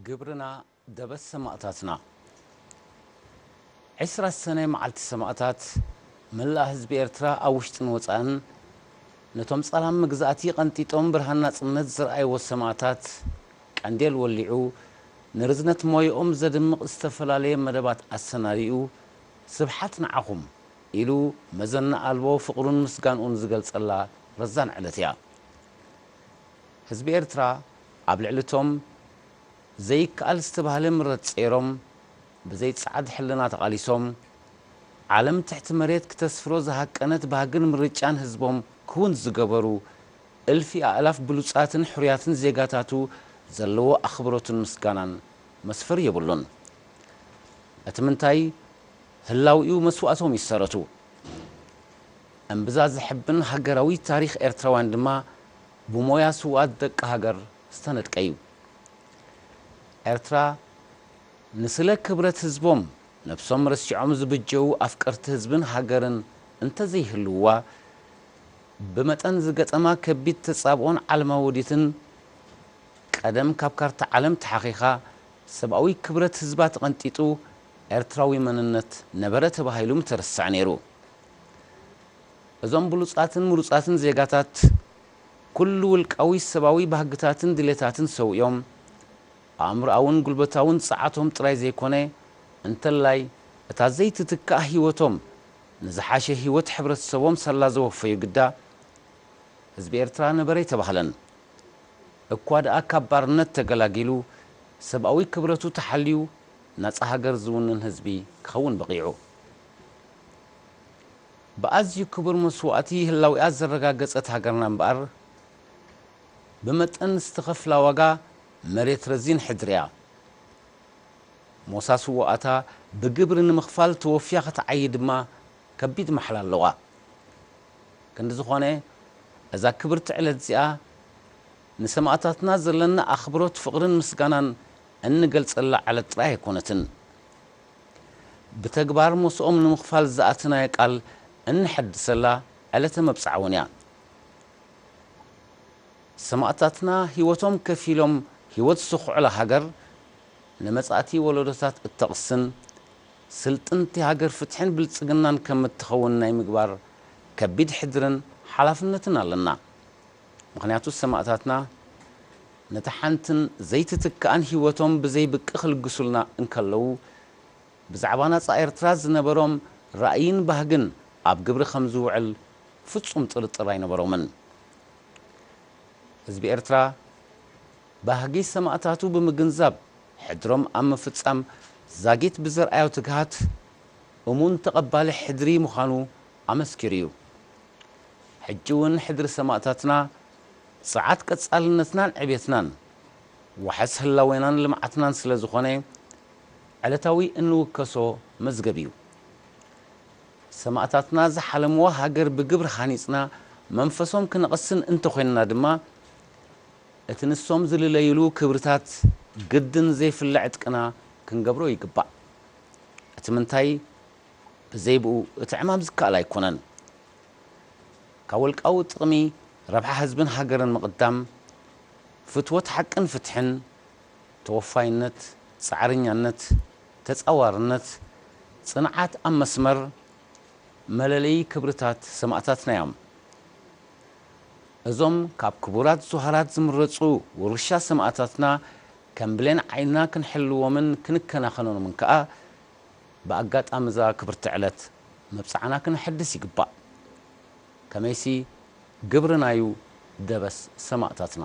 ግብርና ደበስ ሰማእታትና። ዕስራ ሰነ መዓልቲ ሰማእታት። መላእ ህዝቢ ኤርትራ ኣብ ውሽጥን ወጻእን ነቶም ጸላም መግዛእቲ ቀንጢጦም ብርሃን ናጽነት ዘርኣይዎ ሰማእታት ቀንዴል ወሊዑ፣ ንርዝነት ሞያኦም ዘድምቕ ዝተፈላለየ መደባት ኣሰናዲኡ፣ ስብሓት ንዓኹም ኢሉ መዘና ኣልቦ ፍቕሩን ምስጋንኡን ዝገልጸላ ረዛን ዕለት እያ። ህዝቢ ኤርትራ ኣብ ልዕሊ እቶም ዘይከኣል ዝተባህለ ምረት ጸይሮም፣ ብዘይ ጸዓድ ሕልና ተቓሊሶም፣ ዓለም ትሕቲ መሬት ክተስፍሮ ዝሃቀነት ባህግን ምርጫን ህዝቦም ክውን ዝገበሩ እልፊ ኣእላፍ ብሉጻትን ሕሩያትን ዜጋታቱ ዘለዎ ኣኽብሮትን ምስጋናን መስፈር የብሉን። እቲ ምንታይ ህላዊኡ መስዋእቶም ይሰረቱ። እምብዛ ዘሕብን ሃገራዊ ታሪኽ ኤርትራውያን ድማ ብሞያ ስውኣት ደቂ ሃገር ዝተነድቀ እዩ። ኤርትራ ንስለ ክብረት ህዝቦም ነብሶም ረሲዖም ዝብጀዉ ኣፍቀርቲ ህዝብን ሃገርን እንተዘይህልውዋ፣ ብመጠን ዝገጠማ ከቢድ ተጻብኦን ዓለማዊ ውዲትን፣ ቀደም ካብ ካርታ ዓለም ተሓኺኻ፣ ሰብኣዊ ክብረት ህዝባ ተቐንጢጡ፣ ኤርትራዊ መንነት ነበረ ተባሂሉ ምተረስዐ ነይሩ። እዞም ብሉጻትን ምሩጻትን ዜጋታት፣ ኩሉ ውልቃዊ ሰብኣዊ ባህግታትን ድሌታትን ሰዊኦም፣ ኣእምሮኣውን ጉልበታውን ጸዓቶም ጥራይ ዘይኮነ፣ እንተላይ እታ ዘይትትካእ ህይወቶም ንዝሓሸ ህይወት ሕብረተሰቦም ሰላ ዘወፈዩ ግዳ፣ ህዝቢ ኤርትራ ነበረ ኣይተባህለን። እኳ ደኣ ካብ ባርነት ተገላጊሉ፣ ሰብኣዊ ክብረቱ ተሓልዩ፣ ናጻ ሃገር ዝውንን ህዝቢ ክኸውን በቒዑ። ብኣዝዩ ክቡር መስዋእቲ ህላዊኣ ዘረጋገጸት ሃገርና እምበኣር፣ ብመጠን ዝተኸፍላ ዋጋ መሬት ረዚን ሕድሪ እያ። ሞሳ ስውኣታ ብግብሪ ንምኽፋል ተወፍያ ክትዓዪ ድማ ከቢድ ማሕላ ኣለዋ። ክንዲ ዝኾነ፣ እዛ ክብርቲ ዕለት እዚኣ ንሰማእታትና ዘለና ኣኽብሮት፣ ፍቕርን ምስጋናን እንገልጸላ ዕለት ጥራይ ኣይኮነትን። ብተግባር ሞስኦም ንምኽፋል ዝኣተናዮ ቃል እንሐድሰላ ዕለተ መብጽዓ እውን እያ። ሰማእታትና ህይወቶም ከፊሎም ህይወት ዝሰኹዑላ ሃገር ንመጻእቲ ወለዶታት እተቕስን ስልጥንቲ ሃገር ፍትሕን ብልጽግናን ከም እትኸውን ናይ ምግባር ከቢድ ሕድርን ሓላፍነትን ኣለና። ምኽንያቱ ሰማእታትና ነታ ሓንትን ዘይትትካእን ህይወቶም ብዘይ ብቂ ክልግሱልና እንከለዉ፣ ብዛዕባ ናጻ ኤርትራ ዝነበሮም ራእይን ባህግን ኣብ ግብሪ ከም ዝውዕል ፍጹም ጥርጥር ኣይነበሮምን። ህዝቢ ኤርትራ ባህጊ ሰማእታቱ ብምግንዛብ፣ ሕድሮም ኣብ ምፍጻም ዛጊት ብዘርኣዮ ትግሃት እሙን ተቐባሊ ሕድሪ ምዃኑ ኣመስኪሩ እዩ። ሕጂ እውን ሕድሪ ሰማእታትና ጸዓት ቀጻልነትናን ዕቤትናን፣ ዋሕስ ህላዌናን ልምዓትናን ስለ ዝኾነ፣ ዕለታዊ እንውከሶ መዝገብ እዩ። ሰማእታትና ዝሓለምዋ ሃገር ብግብሪ ሃኒጽና መንፈሶም ክነቕስን እንተኾይንና ድማ፣ እቲ ንሶም ዝልለይሉ ክብርታት ግድን ዘይፍለ ዕጥቅና ክንገብሮ ይግባእ። እቲ ምንታይ ብዘይ ብኡ እቲ ዕማም ዝከኣል ኣይኮነን። ካብ ውልቃዊ ጥቕሚ ረብሓ ህዝብን ሃገርን ምቕዳም፣ ፍትወት ሓቅን ፍትሕን፣ ተወፋይነት፣ ጻዕርኛነት፣ ተጻዋርነት፣ ጽንዓት ኣብ መስመር፣ መለለዪ ክብርታት ሰማእታትና እዮም። እዞም ካብ ክቡራት ዙሃራት ዝምረጹ ውርሻ ሰማእታትና ከም ብሌን ዓይንና ክንሕልዎምን ክንከናኸኖምን ከኣ ብኣጋጣሚ እዛ ክብርቲ ዕለት መብጽዓና ክነሐድስ ይግባእ። ከመይሲ ግብርናዩ ደበስ ሰማእታትና።